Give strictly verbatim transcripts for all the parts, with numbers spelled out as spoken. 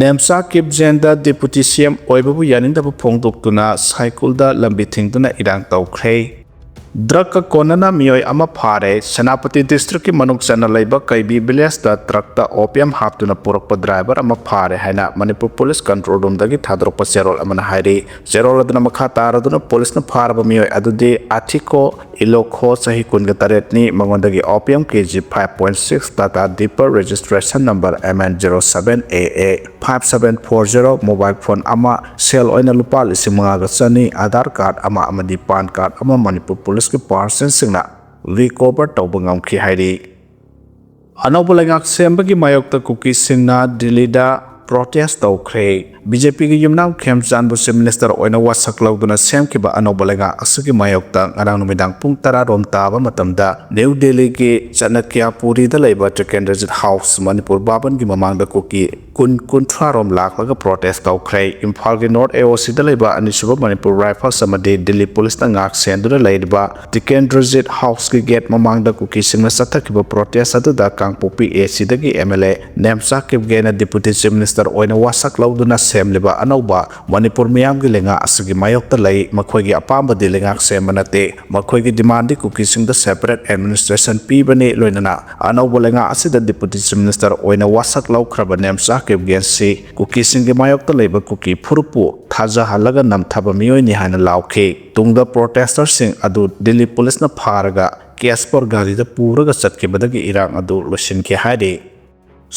Nemcha ꯀꯤꯞꯖꯦꯟꯗ deputy ꯁꯤ M ꯑꯣꯏꯕꯕꯨ ꯌꯥꯅꯤꯡꯗꯕ ꯐꯣꯡꯗꯣꯛꯇꯨꯅ ꯁꯥꯏꯀꯨꯜꯗ ꯂꯝꯕꯤ ꯊꯤꯡꯗꯨꯅ ꯏꯔꯥꯡ ꯇꯧꯈ꯭ꯔꯦ꯫ ꯗ꯭ꯔꯒꯀ ꯀꯣꯟꯅꯅ ꯃꯤꯑꯣꯏ ꯑꯃ ꯐꯥꯔꯦ꯫ ꯁꯦꯅꯥꯄꯇꯤ ꯗꯤꯁꯇ꯭ꯔꯤꯛꯀꯤ ꯃꯅꯨꯡ ꯆꯟꯅ ꯂꯩꯕ ꯀꯩꯕꯤ ꯚꯤꯂꯦꯖꯇ ꯇ꯭ꯔꯛꯇ ꯑꯣꯄꯤꯌꯝ ꯍꯥꯞꯇꯨꯅ ꯄꯨꯔꯛꯄ ꯗ꯭ꯔꯥꯏꯚꯔ ꯑꯃ ꯐꯥꯔꯦ ꯍꯥꯏꯅ ꯃꯅꯤꯄꯨꯔ ꯄꯨꯂꯤꯁ ꯀꯟꯇ꯭ꯔꯣꯜ ꯔꯨꯝꯗꯒꯤ ꯊꯥꯗꯣꯔꯛꯄ ꯆꯦꯔꯣꯜ ꯑꯃꯅ ꯍꯥꯏꯔꯤ꯫ ꯆꯦꯔꯣꯜ ꯑꯗꯨꯅ ꯃꯈꯥ ꯇꯥꯔꯗꯨꯅ ꯄꯨꯂꯤꯁꯅ ꯐꯥꯔꯕ ꯃꯤꯑꯣꯏ ꯑꯗꯨꯗꯤ ꯑꯊꯤꯀꯣ ꯏꯂꯣꯈꯣ, ꯆꯍꯤ ꯀꯨꯟꯒ ꯇꯔꯦꯠꯅꯤ, ꯃꯉꯣꯟꯗꯒꯤ opium K G five point six, Tata Dipper, registration number M N zero seven A A five seven four zero, mobile phone ꯑꯃ, ꯁꯦꯜ ꯑꯣꯏꯅ ꯂꯨꯄꯥ ꯂꯤꯁꯤꯡ ꯃꯉꯥꯒ ꯆꯅꯤ, ꯑꯥꯙꯥꯔ ꯀꯥꯔꯗ ꯑꯃ ꯑꯃꯗꯤ ꯄꯥꯟ ꯀꯥꯔꯗ ꯑꯃ ꯃꯅꯤꯄꯨꯔ ꯄꯨꯂꯤꯁꯀꯤ ꯄꯥꯔꯁꯟꯁꯤꯡꯅ ꯔꯤꯀꯣꯚꯔ ꯇꯧꯕ ꯉꯝꯈꯤ ꯍꯥꯏꯔꯤ꯫ ꯑꯅꯧꯕ ꯂꯩꯉꯥꯛ ꯁꯦꯝꯕꯒꯤ ꯃꯥꯌꯣꯛꯇ ꯀꯨꯀꯤꯁꯤꯡꯅ ꯗꯤꯜꯂꯤꯗ ꯄ꯭ꯔꯣꯇꯦꯁ ꯇꯧꯈ꯭ꯔꯦ꯫ ꯕꯤ ꯖꯦ ꯄꯤꯒꯤ ꯌꯨꯝꯅꯥꯝ ꯈꯦꯝꯆꯥꯟꯕꯨ ꯆꯤꯐ ꯃꯤꯅꯤꯁꯇꯔ ꯑꯣꯏꯅ ꯋꯥꯁꯛ ꯂꯧꯗꯨꯅ ꯁꯦꯝꯈꯤꯕ ꯑꯅꯧꯕ ꯂꯩꯉꯥꯛ ꯑꯁꯤꯒꯤ ꯃꯥꯌꯣꯛꯇ ꯉꯔꯥꯡ ꯅꯨꯃꯤꯗꯥꯡ ꯄꯨꯡ ꯇꯔꯥ ꯔꯣꯝ ꯇꯥꯕ ꯃꯇꯝꯗ ꯅ꯭ꯌꯨ ꯗꯤꯜꯂꯤꯒꯤ ꯆꯅꯀ꯭ꯌꯥꯄꯨꯔꯤꯗ ꯂꯩꯕ ꯇ꯭ꯔꯤꯀꯦꯟꯗ꯭ꯔꯖꯤꯠ ꯍꯥꯎꯁ, ꯃꯅꯤꯄꯨꯔ ꯚꯕꯟꯒꯤ ꯃꯃꯥꯡꯗ ꯀꯨꯀꯤ ꯀꯨꯟ ꯀꯨꯟꯊ꯭ꯔꯥ ꯔꯣꯝ ꯂꯥꯛꯂꯒ ꯄ꯭ꯔꯣꯇꯦꯁ ꯇꯧꯈ꯭ꯔꯦ꯫ ꯏꯝꯐꯥꯜꯒꯤ ꯅꯣꯔꯠ ꯑꯦ ꯑꯣ ꯁꯤꯗ ꯂꯩꯕ ꯑꯅꯤꯁꯨꯕ ꯃꯅꯤꯄꯨꯔ ꯔꯥꯏꯐꯜꯁ ꯑꯃꯗꯤ ꯗꯤꯜꯂꯤ ꯄꯨꯂꯤꯁꯅ ꯉꯥꯛ ꯁꯦꯟꯗꯨꯅ ꯂꯩꯔꯤꯕ ꯇ꯭ꯔꯤꯀꯦꯟꯗ꯭ꯔꯖꯤꯠ ꯍꯥꯎꯁꯀꯤ ꯒꯦꯠ ꯃꯃꯥꯡꯗ ꯀꯨꯀꯤꯁꯤꯡꯅ ꯆꯠꯊꯈꯤꯕ ꯄ꯭ꯔꯣꯇꯦꯁ ꯑꯗꯨꯗ ꯀꯥꯡꯄꯣꯛꯄꯤ ꯑꯦ ꯁꯤꯗꯒꯤ ꯑꯦꯝ ꯑꯦꯜ ꯑꯦ ꯅꯦꯝꯆꯥ ꯀꯤꯞꯒꯦꯅ ꯗꯤꯄꯨꯇꯤ ꯆꯤꯐ ꯃꯤꯅꯤꯁꯇꯔ ꯑꯣꯏꯅ ꯋꯥꯁꯛ ꯂꯧꯗꯨꯅ ꯁꯦꯝꯂꯤꯕ ꯑꯅꯧꯕ ꯃꯅꯤꯄꯨꯔ ꯃꯤꯌꯥꯝꯒꯤ ꯂꯩꯉꯥꯛ ꯑꯁꯤꯒꯤ ꯃꯥꯌꯣꯛꯇ ꯂꯩ꯫ ꯃꯈꯣꯏꯒꯤ ꯑꯄꯥꯝꯕꯗꯤ ꯂꯩꯉꯥꯛ ꯁꯦꯝꯕ ꯅꯠꯇꯦ꯫ ꯃꯈꯣꯏꯒꯤ ꯗꯤꯃꯥꯟꯗꯤ ꯀꯨꯀꯤꯁꯤꯡꯗ ꯁꯦꯄꯔꯦꯠ ꯑꯦꯗꯃꯤꯅꯤꯁꯇ꯭ꯔꯦꯁꯟ ꯄꯤꯕꯅꯤ꯫ ꯂꯣꯏꯅꯅ ꯑꯅꯧꯕ ꯂꯩꯉꯥꯛ ꯑꯁꯤꯗ ꯗꯤꯄꯨꯇꯤ ꯆꯤꯐ ꯃꯤꯅꯤꯁꯇꯔ ꯑꯣꯏꯅ ꯋꯥꯁꯛ ꯂꯧꯈ꯭ꯔꯕ ꯅꯦꯝꯆꯥ ꯀꯤꯞꯒꯦꯟꯁꯤ ꯀꯨꯀꯤꯁꯤꯡꯒꯤ ꯃꯥꯌꯣꯛꯇ ꯂꯩꯕ ꯀꯨꯀꯤ ꯐꯨꯔꯨꯞꯄꯨ ꯊꯥꯖꯍꯜꯂꯒ ꯅꯝꯊꯕ ꯃꯤꯑꯣꯏꯅꯤ ꯍꯥꯏꯅ ꯂꯥꯎꯈꯤ꯫ ꯇꯨꯡꯗ ꯄ꯭ꯔꯣꯇꯦꯁꯇꯔꯁꯤꯡ ꯑꯗꯨ ꯗꯤꯜꯂꯤ ꯄꯨꯂꯤꯁꯅ ꯐꯥꯔꯒ ꯀꯦꯁꯄꯣꯔ ꯒꯥꯔꯤꯗ ꯄꯨꯔꯒ ꯆꯠꯈꯤꯕꯗꯒꯤ ꯏꯔꯥꯡ ꯑꯗꯨ ꯂꯣꯏꯁꯤꯟꯈꯤ ꯍꯥꯏꯔꯤ꯫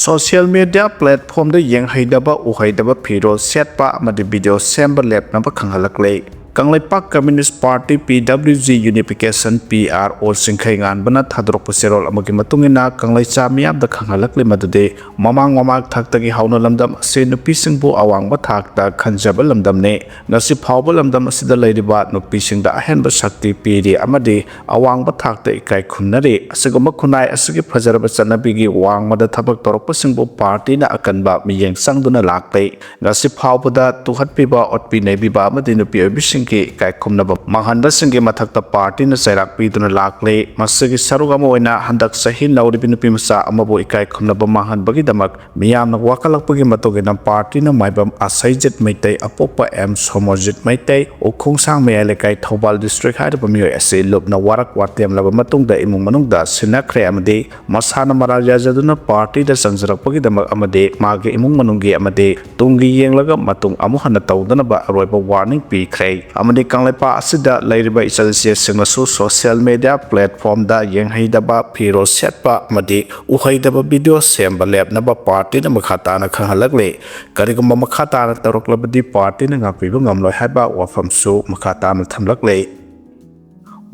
ꯁꯣꯁꯤꯌꯦꯜ ꯃꯤꯗꯤꯌꯥ ꯄ꯭ꯂꯦꯠꯐꯣꯝꯗ ꯌꯦꯡꯍꯩꯗꯕ ꯎꯍꯩꯗꯕ ꯐꯤꯔꯣꯜ ꯁꯦꯠꯄ ꯑꯃꯗꯤ ꯚꯤꯗꯤꯑꯣ ꯁꯦꯝꯕ ꯂꯦꯞꯅꯕ ꯈꯪꯍꯜꯂꯛꯂꯦ꯫ Kangleipak communist party, P W G Unification, P R O, ꯆꯤꯡꯈꯩꯉꯥꯟꯕꯅ ꯊꯥꯗꯣꯔꯛꯄ ꯆꯦꯔꯣꯜ ꯑꯃꯒꯤ ꯃꯇꯨꯡ ꯏꯟꯅ ꯀꯪꯂꯩꯆꯥ ꯃꯤꯌꯥꯝꯗ ꯈꯪꯍꯜꯂꯛꯂꯤ ꯃꯗꯨꯗꯤ ꯃꯃꯥꯡ ꯃꯃꯥꯡ ꯊꯥꯛꯇꯒꯤ ꯍꯧꯅ ꯂꯝꯗꯝ ꯑꯁꯤ ꯅꯨꯄꯤꯁꯤꯡꯕꯨ ꯑꯋꯥꯡꯕ ꯊꯥꯛꯇ ꯈꯟꯖꯕ ꯂꯝꯗꯝꯅꯤ꯫ ꯉꯁꯤ ꯐꯥꯎꯕ ꯂꯝꯗꯝ ꯑꯁꯤꯗ ꯂꯩꯔꯤꯕ ꯅꯨꯄꯤꯁꯤꯡꯗ ꯑꯍꯦꯟꯕ ꯁꯛꯇꯤ ꯄꯤꯔꯤ ꯑꯃꯗꯤ ꯑꯋꯥꯡꯕ ꯊꯥꯛꯇ ꯏꯀꯥꯏ ꯈꯨꯝꯅꯔꯤ꯫ ꯑꯁꯤꯒꯨꯝꯕ ꯈꯨꯟꯅꯥꯏ ꯑꯁꯤꯒꯤ ꯐꯖꯔꯕ ꯆꯠꯅꯕꯤꯒꯤ ꯋꯥꯡꯃꯗ ꯊꯕꯛ ꯇꯧꯔꯛꯄꯁꯤꯡꯕꯨ ꯄꯥꯔꯇꯤꯅ ꯑꯀꯟꯕ ꯃꯤꯠꯌꯦꯡ ꯆꯪꯗꯨꯅ ꯂꯥꯛꯂꯤ꯫ ꯉꯁꯤ ꯐꯥꯎꯕꯗ ꯇꯨꯍꯠꯄꯤꯕ, ꯑꯣꯠꯄꯤ ꯅꯩꯕꯤꯕ ꯑꯃꯗꯤ ꯅꯨꯄꯤ ꯑꯣꯏꯕꯤꯁꯤꯡ ꯀꯤ ꯏꯀꯥꯏ ꯈꯨꯝꯅꯕ ꯃꯥꯡꯍꯟꯕꯁꯤꯡꯒꯤ ꯃꯊꯛꯇ ꯄꯥꯔꯇꯤꯅ ꯆꯩꯔꯥꯛ ꯄꯤꯗꯨꯅ ꯂꯥꯛꯂꯤ꯫ ꯃꯁꯤꯒꯤ ꯁꯔꯨꯛ ꯑꯃ ꯑꯣꯏꯅ ꯍꯟꯗꯛ ꯆꯍꯤ ꯅꯧꯔꯤꯕꯤ ꯅꯨꯄꯤ ꯃꯆꯥ ꯑꯃꯕꯨ ꯏꯀꯥꯏ ꯈꯨꯝꯅꯕ ꯃꯥꯡꯍꯟꯕꯒꯤꯗꯃꯛ ꯃꯤꯌꯥꯝꯅ ꯋꯥꯀꯠꯂꯛꯄꯒꯤ ꯃꯇꯨꯡ ꯏꯟꯅ ꯄꯥꯔꯇꯤꯅ ꯃꯥꯏꯕꯝ ꯑꯁꯩꯖꯤꯠ ꯃꯩꯇꯩ, ꯑꯄꯣꯛꯄ ꯑꯦꯝ ꯁꯣꯃꯣꯔꯖꯤꯠ ꯃꯩꯇꯩ, ꯎꯈꯣꯡꯁꯥꯡ ꯃꯌꯥꯏ ꯂꯩꯀꯥꯏ, ꯊꯧꯕꯥꯜ ꯗꯤꯁꯇ꯭ꯔꯤꯛ ꯍꯥꯏꯔꯤꯕ ꯃꯤꯑꯣꯏ ꯑꯁꯤ ꯂꯨꯞꯅ ꯋꯥꯔꯛ ꯋꯥꯇꯦꯝꯂꯕ ꯃꯇꯨꯡꯗ ꯏꯃꯨꯡ ꯃꯅꯨꯡꯗ ꯁꯤꯟꯅꯈ꯭ꯔꯦ ꯑꯃꯗꯤ ꯃꯁꯥꯅ ꯃꯔꯥꯜ ꯌꯥꯖꯗꯨꯅ ꯄꯥꯔꯇꯤꯗ ꯆꯪꯖꯔꯛꯄꯒꯤꯗꯃꯛ ꯑꯃꯗꯤ ꯃꯥꯒꯤ ꯏꯃꯨꯡ ꯃꯅꯨꯡꯒꯤ ꯑꯃꯗꯤ ꯇꯨꯡꯒꯤ ꯌꯦꯡꯂꯒ ꯃꯇꯨꯡ ꯑꯃꯨꯛ ꯍꯟꯅ ꯇꯧꯗꯅꯕ ꯑꯔꯣꯏꯕ ꯋꯥꯔꯅꯤꯡ ꯄꯤꯈ꯭ꯔꯦ꯫ ꯑꯃꯗꯤ ꯀꯪꯂꯩꯄꯥꯛ ꯑꯁꯤꯗ ꯂꯩꯔꯤꯕ ꯏꯆꯜ ꯏꯆꯦꯁꯤꯡꯅꯁꯨ ꯁꯣꯁꯤꯌꯦꯜ ꯃꯦꯗꯤꯌꯥ ꯄ꯭ꯂꯦꯠꯐꯣꯝꯗ ꯌꯦꯡꯍꯩꯗꯕ ꯐꯤꯔꯣꯜ ꯁꯦꯠꯄ ꯑꯃꯗꯤ ꯎꯍꯩꯗꯕ ꯚꯤꯗꯤꯑꯣ ꯁꯦꯝꯕ ꯂꯦꯞꯅꯕ ꯄꯥꯔꯇꯤꯅ ꯃꯈꯥ ꯇꯥꯅ ꯈꯪꯍꯜꯂꯛꯂꯤ꯫ ꯀꯔꯤꯒꯨꯝꯕ ꯃꯈꯥ ꯇꯥꯅ ꯇꯧꯔꯛꯂꯕꯗꯤ ꯄꯥꯔꯇꯤꯅ ꯉꯥꯛꯄꯤꯕ ꯉꯝꯂꯣꯏ ꯍꯥꯏꯕ ꯋꯥꯐꯝꯁꯨ ꯃꯈꯥ ꯇꯥꯅ ꯊꯝꯂꯛꯂꯤ꯫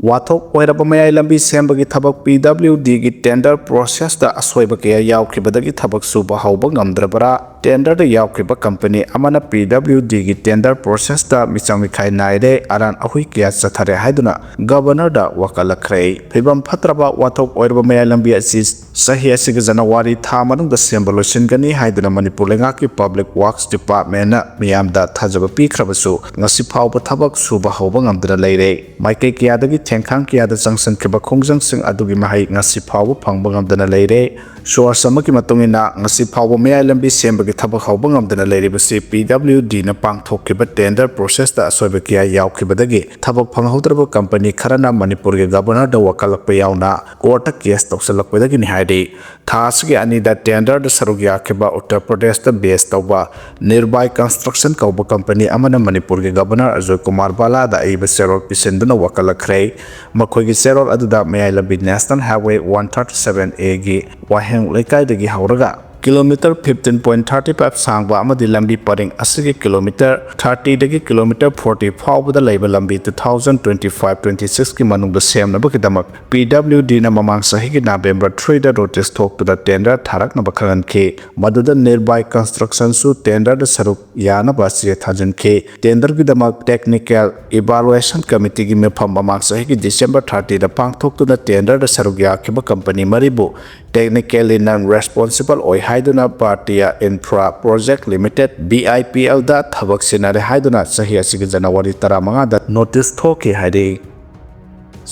ꯋꯥꯊꯣꯛ ꯑꯣꯏꯔꯕ ꯃꯌꯥꯏ ꯂꯝꯕꯤ ꯁꯦꯝꯕꯒꯤ ꯊꯕꯛ ꯄꯤ ꯗꯕ꯭ꯂꯤꯎ ꯗꯤꯒꯤ ꯇꯦꯟꯗꯔ ꯄ꯭ꯔꯣꯁꯦꯁꯇ ꯑꯁꯣꯏꯕ ꯀꯌꯥ ꯌꯥꯎꯈꯤꯕꯗꯒꯤ ꯊꯕꯛ ꯁꯨꯕ ꯍꯧꯕ ꯉꯝꯗ꯭ꯔꯕ꯭ꯔꯥ? ꯇꯦꯟꯗꯔꯗ ꯌꯥꯎꯈꯤꯕ ꯀꯝꯄꯅꯤ ꯑꯃꯅ ꯄꯤ ꯗꯕ꯭ꯂꯤꯎ ꯗꯤꯒꯤ ꯇꯦꯟꯗꯔ ꯄ꯭ꯔꯣꯁꯦꯁꯇ ꯃꯤꯆꯪ ꯃꯤꯈꯥꯏ ꯅꯥꯏꯔꯦ, ꯑꯔꯥꯟ ꯑꯍꯨꯏ ꯀꯌꯥ ꯆꯠꯊꯔꯦ ꯍꯥꯏꯗꯨꯅ ꯒꯕꯔꯅꯔꯗ ꯋꯥꯀꯠꯂꯛꯈ꯭ꯔꯦ꯫ ꯐꯤꯕꯝ ꯐꯠꯇ꯭ꯔꯕ ꯋꯥꯊꯣꯛ ꯑꯣꯏꯔꯕ ꯃꯌꯥꯏ ꯂꯝꯕꯤ ꯑꯁꯤ ꯆꯍꯤ ꯑꯁꯤꯒꯤ ꯖꯅꯋꯥꯔꯤ ꯊꯥ ꯃꯅꯨꯡꯗ ꯁꯦꯝꯕ ꯂꯣꯏꯁꯤꯟꯒꯅꯤ ꯍꯥꯏꯗꯨꯅ ꯃꯅꯤꯄꯨꯔ ꯂꯩꯉꯥꯛꯀꯤ ꯄꯕ꯭ꯂꯤꯛ ꯋꯥꯔꯛꯁ ꯗꯤꯄꯥꯔꯠꯃꯦꯟꯅ ꯃꯤꯌꯥꯝꯗ ꯊꯥꯖꯕ ꯄꯤꯈ꯭ꯔꯕꯁꯨ ꯉꯁꯤ ꯐꯥꯎꯕ ꯊꯕꯛ ꯁꯨꯕ ꯍꯧꯕ ꯉꯝꯗꯅ ꯂꯩꯔꯦ꯫ ꯃꯥꯏꯀꯩ ꯀꯌꯥꯗꯒꯤ ꯊꯦꯡꯈꯥꯡ ꯀꯌꯥꯗ ꯆꯪꯁꯤꯟꯈꯤꯕ ꯈꯣꯡꯖꯪꯁꯤꯡ ꯑꯗꯨꯒꯤ ꯃꯍꯩ ꯉꯁꯤ ꯐꯥꯎꯕ ꯐꯪꯕ ꯉꯝꯗꯅ ꯂꯩꯔꯦ꯫ ꯁꯣꯔꯁ ꯑꯃꯒꯤ ꯃꯇꯨꯡ ꯏꯟꯅ, ꯉꯁꯤ ꯐꯥꯎꯕ ꯃꯌꯥꯏ ꯂꯝꯕꯤ ꯁꯦꯝꯕꯒꯤ ꯊꯕꯛ ꯍꯧꯕ ꯉꯝꯗꯅ ꯂꯩꯔꯤꯕꯁꯤ ꯄꯤ ꯗꯕ꯭ꯂꯤꯎ ꯗꯤꯅ ꯄꯥꯡꯊꯣꯛꯈꯤꯕ ꯇꯦꯟꯗꯔ ꯄ꯭ꯔꯣꯁꯦꯁꯇ ꯑꯁꯣꯏꯕ ꯀꯌꯥ ꯌꯥꯎꯈꯤꯕꯗꯒꯤ ꯊꯕꯛ ꯐꯪꯍꯧꯗ꯭ꯔꯕ ꯀꯝꯄꯅꯤ ꯈꯔꯅ ꯃꯅꯤꯄꯨꯔꯒꯤ ꯒꯕꯔꯅꯔꯗ ꯋꯥꯀꯠꯂꯛꯄ ꯌꯥꯎꯅ ꯀꯣꯔꯠꯇ ꯀꯦꯁ ꯇꯧꯁꯤꯜꯂꯛꯄꯗꯒꯤꯅꯤ ꯍꯥꯏꯔꯤ꯫ ꯊꯥ ꯑꯁꯤꯒꯤ ꯑꯅꯤꯗ ꯇꯦꯟꯗꯔꯗ ꯁꯔꯨꯛ ꯌꯥꯈꯤꯕ ꯎꯠꯇꯔ ꯄ꯭ꯔꯗꯦꯁꯇ ꯕꯦꯁ ꯇꯧꯕ ꯅꯤꯔꯚꯥꯏ ꯀꯟꯁꯇ꯭ꯔꯛꯁꯟ ꯀꯧꯕ ꯀꯝꯄꯅꯤ ꯑꯃꯅ ꯃꯅꯤꯄꯨꯔꯒꯤ ꯒꯕꯔꯅꯔ ꯑꯖꯣꯏ ꯀꯨꯃꯥꯔ ꯕꯥꯂꯥꯗ ꯑꯏꯕ ꯆꯦꯔꯣꯜ ꯄꯤꯁꯤꯟꯗꯨꯅ ꯋꯥꯀꯠꯂꯛꯈ꯭ꯔꯦ꯫ ꯃꯈꯣꯏꯒꯤ ꯆꯦꯔꯣꯜ ꯑꯗꯨꯗ ꯃꯌꯥꯏ ꯂꯝꯕꯤ national highway one thirty seven ꯑꯦꯒꯤ ꯋꯥꯍꯦꯡ ꯂꯩꯀꯥꯏꯗꯒꯤ ꯍꯧꯔꯒ kilometre fifteen point thirty five ꯁꯥꯡꯕ ꯑꯃꯗꯤ ꯂꯝꯕꯤ ꯄꯔꯤꯡ ꯑꯁꯤꯒꯤ ꯀꯤꯂꯣꯃꯤꯇꯔ ꯊꯥꯔꯇꯤꯗꯒꯤ ꯀꯤꯂꯣꯃꯤꯇꯔ ꯐꯣꯔꯇꯤ ꯐꯥꯎꯕꯗ ꯂꯩꯕ ꯂꯝꯕꯤ two thousand twenty five twenty ꯁꯤꯛꯁꯀꯤ ꯃꯅꯨꯡꯗ ꯁꯦꯝꯅꯕꯒꯤꯗꯃꯛ ꯄꯤ ꯗꯕ꯭ꯂꯤꯎ ꯗꯤꯅ ꯃꯃꯥꯡ ꯆꯍꯤꯒꯤ ꯅꯕꯦꯝꯕꯔ ꯊ꯭ꯔꯤꯗ ꯅꯣꯇꯤꯁ ꯊꯣꯛꯇꯨꯅ ꯇꯦꯟꯗꯔ ꯊꯥꯔꯛꯅꯕ ꯈꯪꯍꯟꯈꯤ꯫ ꯃꯗꯨꯗ ꯅꯤꯔꯚꯥꯏ ꯀꯟꯁꯇ꯭ꯔꯛꯁꯟꯁꯨ ꯇꯦꯟꯗꯔꯗ ꯁꯔꯨꯛ ꯌꯥꯅꯕ ꯆꯦ ꯊꯥꯖꯤꯟꯈꯤ꯫ ꯇꯦꯟꯗꯔꯒꯤꯗꯃꯛ ꯇꯦꯛꯅꯤꯀꯦꯜ ꯏꯚꯥꯂꯨꯑꯦꯁꯟ ꯀꯃꯤꯇꯤꯒꯤ ꯃꯤꯐꯝ ꯃꯃꯥꯡ ꯆꯍꯤꯒꯤ ꯗꯤꯁꯦꯝꯕꯔ ꯊꯥꯔꯇꯤꯗ ꯄꯥꯡꯊꯣꯛꯇꯨꯅ ꯇꯦꯟꯗꯔꯗ ꯁꯔꯨꯛ ꯌꯥꯈꯤꯕ ꯀꯝꯄꯅꯤ ꯃꯔꯤꯕꯨ technically non responsible ꯑꯣꯏ ꯍꯥꯏꯗꯨꯅ Bhartiya Infra Project Limited, B I P L, ꯗ ꯊꯕꯛ ꯁꯤꯟꯅꯔꯦ ꯍꯥꯏꯗꯨꯅ ꯆꯍꯤ ꯑꯁꯤꯒꯤ ꯖꯅꯋꯥꯔꯤ ꯇꯔꯥꯃꯉꯥꯗ notice ꯊꯣꯛꯈꯤ ꯍꯥꯏꯔꯤ꯫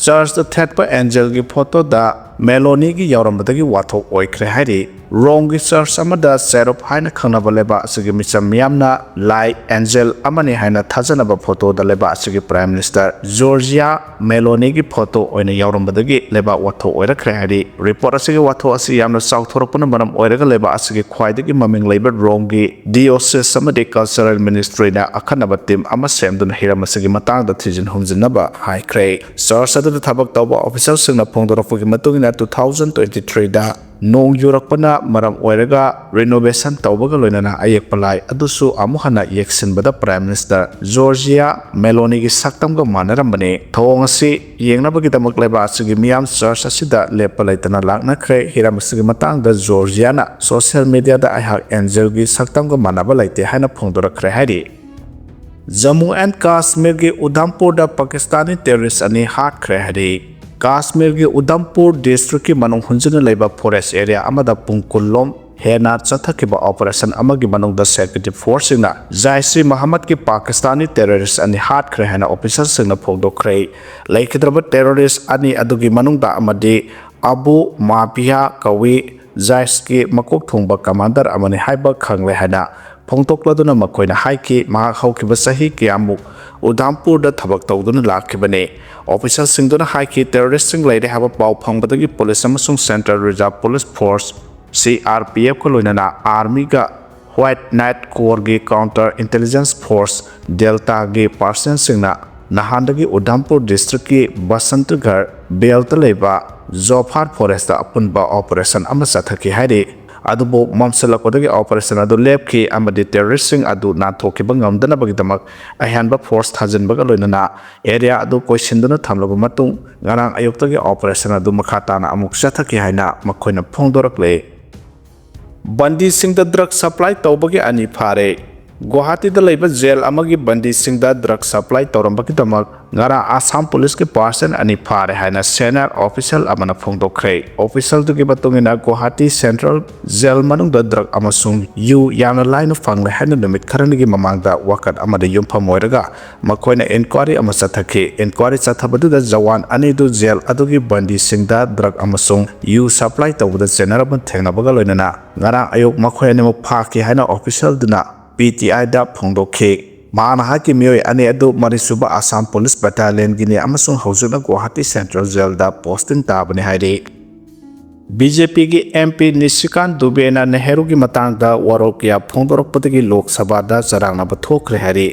ꯆꯔꯆꯇ ꯊꯦꯠꯄ ꯑꯦꯟꯖꯦꯜꯒꯤ ꯐꯣꯇꯣꯗ ꯃꯦꯂꯣꯅꯤꯒꯤ ꯌꯥꯎꯔꯝꯕꯗꯒꯤ ꯋꯥꯊꯣꯛ ꯑꯣꯏꯈ꯭ꯔꯦ ꯍꯥꯏꯔꯤ꯫ ꯔꯣꯝꯒꯤ ꯆꯔꯆ ꯑꯃꯗ ꯆꯦꯔꯨꯞ ꯍꯥꯏꯅ ꯈꯪꯅꯕ ꯂꯩꯕꯥꯛ ꯑꯁꯤꯒꯤ ꯃꯤꯆꯝ ꯃꯤꯌꯥꯝꯅ ꯂꯥꯏ ꯑꯦꯟꯖꯦꯜ ꯑꯃꯅꯤ ꯍꯥꯏꯅ ꯊꯥꯖꯅꯕ ꯐꯣꯇꯣꯗ ꯂꯩꯕꯥꯛ ꯑꯁꯤꯒꯤ Prime Minister Giorgia Meloniꯒꯤ ꯐꯣꯇꯣ ꯑꯣꯏꯅ ꯌꯥꯎꯔꯝꯕꯗꯒꯤ ꯂꯩꯕꯥꯛ ꯋꯥꯊꯣꯛ ꯑꯣꯏꯔꯛꯈ꯭ꯔꯦ ꯍꯥꯏꯔꯤ꯫ ꯔꯤꯄꯣꯔꯠ ꯑꯁꯤꯒꯤ ꯋꯥꯊꯣꯛ ꯑꯁꯤ ꯌꯥꯝꯅ ꯆꯥꯎꯊꯣꯔꯛꯄꯅ ꯃꯔꯝ ꯑꯣꯏꯔꯒ ꯂꯩꯕꯥꯛ ꯑꯁꯤꯒꯤ ꯈ꯭ꯋꯥꯏꯗꯒꯤ ꯃꯃꯤꯡ ꯂꯩꯕ ꯔꯣꯝꯒꯤ diocese ꯑꯃꯗꯤ cultural ministryꯅ ꯑꯈꯟꯅꯕ team ꯑꯃ ꯁꯦꯝꯗꯨꯅ ꯍꯤꯔꯝ ꯑꯁꯤꯒꯤ ꯃꯇꯥꯡꯗ ꯊꯤꯖꯤꯟ ꯍꯨꯝꯖꯤꯟꯅꯕ ꯍꯥꯏꯈ꯭ꯔꯦ꯫ ꯆꯔꯆ ꯑꯗꯨꯗ ꯊꯕꯛ ꯇꯧꯕ officialꯁꯤꯡꯅ ꯐꯣꯡꯗꯣꯔꯛꯄꯒꯤ ꯃꯇꯨꯡ ꯏꯟꯅ, two thousand twenty threeꯗ ꯅꯣꯡ ꯌꯨꯔꯛꯄꯅ ꯃꯔꯝ ꯑꯣꯏꯔꯒ renovation ꯇꯧꯕꯒ ꯂꯣꯏꯅꯅ ꯑꯌꯦꯛꯄ ꯂꯥꯏ ꯑꯗꯨꯁꯨ ꯑꯃꯨꯛ ꯍꯟꯅ ꯌꯦꯛꯁꯤꯟꯕꯗ Prime Minister Giorgia Meloniꯒꯤ ꯁꯛꯇꯝꯒ ꯃꯥꯟꯅꯔꯝꯕꯅꯤ꯫ ꯊꯧꯑꯣꯡ ꯑꯁꯤ ꯌꯦꯡꯅꯕꯒꯤꯗꯃꯛ ꯂꯩꯕꯥꯛ ꯑꯁꯤꯒꯤ ꯃꯤꯌꯥꯝ ꯆꯔꯆ ꯑꯁꯤꯗ ꯂꯦꯞꯄ ꯂꯩꯇꯅ ꯂꯥꯛꯅꯈ꯭ꯔꯦ꯫ ꯍꯤꯔꯝ ꯑꯁꯤꯒꯤ ꯃꯇꯥꯡꯗ Giorgiaꯅ social mediaꯗ "ꯑꯩꯍꯥꯛ ꯑꯦꯟꯖꯦꯜꯒꯤ ꯁꯛꯇꯝꯒ ꯃꯥꯟꯅꯕ ꯂꯩꯇꯦ" ꯍꯥꯏꯅ ꯐꯣꯡꯗꯣꯔꯛꯈ꯭ꯔꯦ ꯍꯥꯏꯔꯤ꯫ ꯖꯝꯃꯨ ꯑꯦꯟ ꯀꯥꯁꯃꯤꯔꯒꯤ ꯎꯙꯝꯄꯨꯔꯗ ꯄꯥꯀꯤꯁꯇꯥꯅꯤ terrorist ꯑꯅꯤ ꯍꯥꯠꯈ꯭ꯔꯦ ꯍꯥꯏꯔꯤ꯫ ꯀꯥꯁꯃꯤꯔꯒꯤ ꯎꯙꯝꯄꯨꯔ districtꯀꯤ ꯃꯅꯨꯡ ꯍꯨꯟꯖꯤꯟꯅ ꯂꯩꯕ forest area ꯑꯃꯗ ꯄꯨꯡ ꯀꯨꯟꯂꯣꯝ ꯍꯦꯟꯅ ꯆꯠꯊꯈꯤꯕ operation ꯑꯃꯒꯤ ꯃꯅꯨꯡꯗ security forceꯁꯤꯡꯅ ꯖꯥꯏꯁ ꯏ ꯃꯍꯝꯃꯗꯀꯤ ꯄꯥꯀꯤꯁꯇꯥꯅꯤ terrorist ꯑꯅꯤ ꯍꯥꯠꯈ꯭ꯔꯦ ꯍꯥꯏꯅ officerꯁꯤꯡꯅ ꯐꯣꯡꯗꯣꯛꯈ꯭ꯔꯦ꯫ ꯂꯩꯈꯤꯗ꯭ꯔꯕ terrorist ꯑꯅꯤ ꯑꯗꯨꯒꯤ ꯃꯅꯨꯡꯗ ꯑꯃꯗꯤ ꯑꯕꯨ ꯃꯥꯕꯤꯌꯥ ꯀꯧꯏ꯫ ꯖꯥꯏꯁꯀꯤ ꯃꯀꯣꯛ ꯊꯣꯡꯕ commander ꯑꯃꯅꯤ ꯍꯥꯏꯕ ꯈꯪꯂꯦ ꯍꯥꯏꯅ ꯐꯣꯡꯗꯣꯛꯂꯗꯨꯅ ꯃꯈꯣꯏꯅ ꯍꯥꯏꯈꯤ꯫ ꯃꯍꯥꯛ ꯍꯧꯈꯤꯕ ꯆꯍꯤ ꯀꯌꯥꯃꯨꯛ ꯎꯙꯝꯄꯨꯔꯗ ꯊꯕꯛ ꯇꯧꯗꯨꯅ ꯂꯥꯛꯈꯤꯕꯅꯤ꯫ Officerꯁꯤꯡꯗꯨꯅ ꯍꯥꯏꯈꯤ, terroristꯁꯤꯡ ꯂꯩꯔꯦ ꯍꯥꯏꯕ ꯄꯥꯎ ꯐꯪꯕꯗꯒꯤ police ꯑꯃꯁꯨꯡ Central Reserve Police Force, C R P Fꯀ ꯂꯣꯏꯅꯅ armyꯒ White Knight Corpsꯀꯤ counter intelligence force Deltaꯒꯤ personnelꯁꯤꯡꯅ ꯅꯍꯥꯟꯗꯒꯤ ꯎꯙꯝꯄꯨꯔ districtꯀꯤ ꯕꯁꯟꯇꯒꯔ ꯕꯦꯜꯇ ꯂꯩꯕ ꯖꯣꯐꯥꯔ forestꯇ ꯑꯄꯨꯟꯕ operation ꯑꯃ ꯆꯠꯊꯈꯤ ꯍꯥꯏꯔꯤ꯫ ꯑꯗꯨꯕꯨ ꯃꯝꯁꯤꯜꯂꯛꯄꯗꯒꯤ operation ꯑꯗꯨ ꯂꯦꯞꯈꯤ ꯑꯃꯗꯤ terroristꯁꯤꯡ ꯑꯗꯨ ꯅꯥꯟꯊꯣꯛꯈꯤꯕ ꯉꯝꯗꯅꯕꯒꯤꯗꯃꯛ ꯑꯍꯦꯟꯕ force ꯊꯥꯖꯤꯟꯕꯒ ꯂꯣꯏꯅꯅ area ꯑꯗꯨ ꯀꯣꯏꯁꯤꯟꯗꯨꯅ ꯊꯝꯂꯕ ꯃꯇꯨꯡ, ꯉꯔꯥꯡ ꯑꯌꯨꯛꯇꯒꯤ operation ꯑꯗꯨ ꯃꯈꯥ ꯇꯥꯅ ꯑꯃꯨꯛ ꯆꯠꯊꯈꯤ ꯍꯥꯏꯅ ꯃꯈꯣꯏꯅ ꯐꯣꯡꯗꯣꯔꯛꯂꯦ꯫ ꯕꯟꯗꯤꯁꯤꯡꯗ drug supply ꯇꯧꯕꯒꯤ ꯑꯅꯤ ꯐꯥꯔꯦ꯫ ꯒꯨꯋꯥꯍꯥꯇꯤꯗ ꯂꯩꯕ ꯖꯦꯜ ꯑꯃꯒꯤ ꯕꯟꯗꯤꯁꯤꯡꯗ ꯗ꯭ꯔꯒ ꯁꯄ꯭ꯂꯥꯏ ꯇꯧꯔꯝꯕꯒꯤꯗꯃꯛ ꯉꯔꯥꯡ ꯑꯁꯥꯝ ꯄꯨꯂꯤꯁꯀꯤ ꯄꯥꯔꯁꯟ ꯑꯅꯤ ꯐꯥꯔꯦ ꯍꯥꯏꯅ ꯁꯦꯅꯤꯌꯔ ꯑꯣꯐꯤꯁꯤꯌꯦꯜ ꯑꯃꯅ ꯐꯣꯡꯗꯣꯛꯈ꯭ꯔꯦ꯫ ꯑꯣꯐꯤꯁꯤꯌꯦꯜꯗꯨꯒꯤ ꯃꯇꯨꯡ ꯏꯟꯅ, ꯒꯨꯋꯥꯍꯥꯇꯤ ꯁꯦꯟꯇ꯭ꯔꯦꯜ ꯖꯦꯜ ꯃꯅꯨꯡꯗ ꯗ꯭ꯔꯒ ꯑꯃꯁꯨꯡ ꯌꯨ ꯌꯥꯝꯅ ꯂꯥꯏꯅ ꯐꯪꯂꯦ ꯍꯥꯏꯅ ꯅꯨꯃꯤꯠ ꯈꯔꯅꯤꯒꯤ ꯃꯃꯥꯡꯗ ꯋꯥꯀꯠ ꯑꯃꯗ ꯌꯨꯝꯐꯝ ꯑꯣꯏꯔꯒ ꯃꯈꯣꯏꯅ ꯏꯟꯀ꯭ꯋꯥꯔꯤ ꯑꯃ ꯆꯠꯊꯈꯤ꯫ ꯏꯟꯀ꯭ꯋꯥꯔꯤ ꯆꯠꯊꯕꯗꯨꯗ ꯖꯋꯥꯟ ꯑꯅꯤꯗꯨ ꯖꯦꯜ ꯑꯗꯨꯒꯤ ꯕꯟꯗꯤꯁꯤꯡꯗ ꯗ꯭ꯔꯒ ꯑꯃꯁꯨꯡ ꯌꯨ ꯁꯄ꯭ꯂꯥꯏ ꯇꯧꯕꯗ ꯆꯦꯟꯅꯔꯝꯕ ꯊꯦꯡꯅꯕꯒ ꯂꯣꯏꯅꯅ ꯉꯔꯥꯡ ꯑꯌꯨꯛ ꯃꯈꯣꯏ ꯑꯅꯤꯃꯛ ꯐꯥꯈꯤ ꯍꯥꯏꯅ ꯑꯣꯐꯤꯁꯤꯌꯦꯜꯗꯨꯅ ꯄꯤ ꯇꯤ ꯑꯥꯏꯗ ꯐꯣꯡꯗꯣꯛꯈꯤ꯫ ꯃꯍꯥꯛꯅ ꯍꯥꯏꯈꯤ, ꯃꯤꯑꯣꯏ ꯑꯅꯤ ꯑꯗꯨ ꯃꯔꯤꯁꯨꯕ ꯑꯁꯥꯝ ꯄꯨꯂꯤꯁ ꯕꯠꯇꯥꯂꯤꯌꯟꯒꯤꯅꯤ ꯑꯃꯁꯨꯡ ꯍꯧꯖꯤꯛꯅ ꯒꯨꯋꯥꯍꯥꯇꯤ ꯁꯦꯟꯇ꯭ꯔꯦꯜ ꯖꯦꯜꯗ ꯄꯣꯁꯇꯤꯡ ꯇꯥꯕꯅꯤ ꯍꯥꯏꯔꯤ꯫ ꯕꯤ ꯖꯦ ꯄꯤꯒꯤ ꯑꯦꯝ ꯄꯤ ꯅꯤꯁꯤꯀꯥꯟ ꯗꯨꯕꯦꯅ ꯅꯦꯍꯔꯨꯒꯤ ꯃꯇꯥꯡꯗ ꯋꯥꯔꯣꯜ ꯀꯌꯥ ꯐꯣꯡꯗꯣꯔꯛꯄꯗꯒꯤ ꯂꯣꯛ ꯁꯚꯥꯗ ꯆꯔꯥꯡꯅꯕ ꯊꯣꯛꯈ꯭ꯔꯦ ꯍꯥꯏꯔꯤ꯫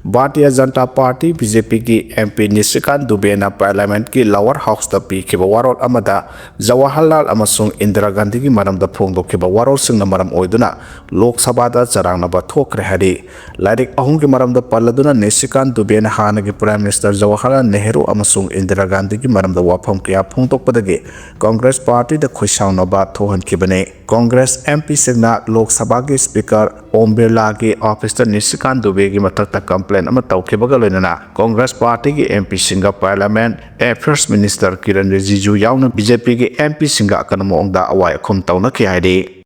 Bharatiya Janata party, B J ꯄꯤꯒꯤ ꯑꯦꯝ ꯄꯤ ꯅꯤꯁꯤꯀꯥꯟ ꯗꯨꯕꯦꯅ ꯄꯥꯔꯂꯤꯌꯥꯃꯦꯟꯠꯀꯤ ꯂꯋꯔ ꯍꯥꯎꯁꯇ ꯄꯤꯈꯤꯕ ꯋꯥꯔꯣꯜ ꯑꯃꯗ ꯖꯋꯥꯍꯔꯂꯥꯜ ꯑꯃꯁꯨꯡ ꯏꯟꯗꯤꯔꯥ ꯒꯥꯟꯙꯤꯒꯤ ꯃꯔꯝꯗ ꯐꯣꯡꯗꯣꯛꯈꯤꯕ ꯋꯥꯔꯣꯜꯁꯤꯡꯅ ꯃꯔꯝ ꯑꯣꯏꯗꯨꯅ ꯂꯣꯛ ꯁꯚꯥꯗ ꯆꯔꯥꯡꯅꯕ ꯊꯣꯛꯈ꯭ꯔꯦ ꯍꯥꯏꯔꯤ꯫ ꯂꯥꯏꯔꯤꯛ ꯑꯍꯨꯝꯒꯤ ꯃꯔꯝꯗ ꯄꯜꯂꯗꯨꯅ ꯅꯤꯁꯤꯀꯥꯟ ꯗꯨꯕꯦꯅ ꯍꯥꯟꯅꯒꯤ ꯄ꯭ꯔꯥꯏꯝ ꯃꯤꯅꯤꯁꯇꯔ ꯖꯋꯥꯍꯔꯂꯥꯜ ꯅꯦꯍꯔꯨ ꯑꯃꯁꯨꯡ ꯏꯟꯗꯤꯔꯥ ꯒꯥꯟꯙꯤꯒꯤ ꯃꯔꯝꯗ ꯋꯥꯐꯝ ꯀꯌꯥ ꯐꯣꯡꯗꯣꯛꯄꯗꯒꯤ ꯀꯪꯒ꯭ꯔꯦꯁ ꯄꯥꯔꯇꯤꯗ ꯈꯣꯏꯁꯥꯎꯅꯕ ꯊꯣꯛꯍꯟꯈꯤꯕꯅꯤ꯫ ꯀꯪꯒ꯭ꯔꯦꯁ ꯑꯦꯝ ꯄꯤꯁꯤꯡꯅ ꯂꯣꯛ ꯁꯚꯥꯒꯤ ꯁ꯭ꯄꯤꯀꯔ ꯑꯣꯝ ꯕꯤꯔꯂꯥꯒꯤ ꯑꯣꯐꯤꯁꯇ ꯅꯤꯁꯤꯀꯥꯟ ꯗꯨꯕꯦꯒꯤ ꯃꯊꯛꯇ ꯀꯝꯄ꯭ꯂꯦꯟ ꯑꯃ ꯇꯧꯈꯤꯕꯒ ꯂꯣꯏꯅꯅ ꯀꯪꯒ꯭ꯔꯦꯁ ꯄꯥꯔꯇꯤꯒꯤ ꯑꯦꯝ ꯄꯤꯁꯤꯡꯒ parliament affairs minister Kiren Rijiju ꯌꯥꯎꯅ ꯕꯤ ꯖꯦ ꯄꯤꯒꯤ ꯑꯦꯝ ꯄꯤꯁꯤꯡꯒ ꯑꯀꯟꯕ ꯃꯑꯣꯡꯗ ꯑꯋꯥꯏ ꯑꯈꯨꯝ ꯇꯧꯅꯈꯤ ꯍꯥꯏꯔꯤ꯫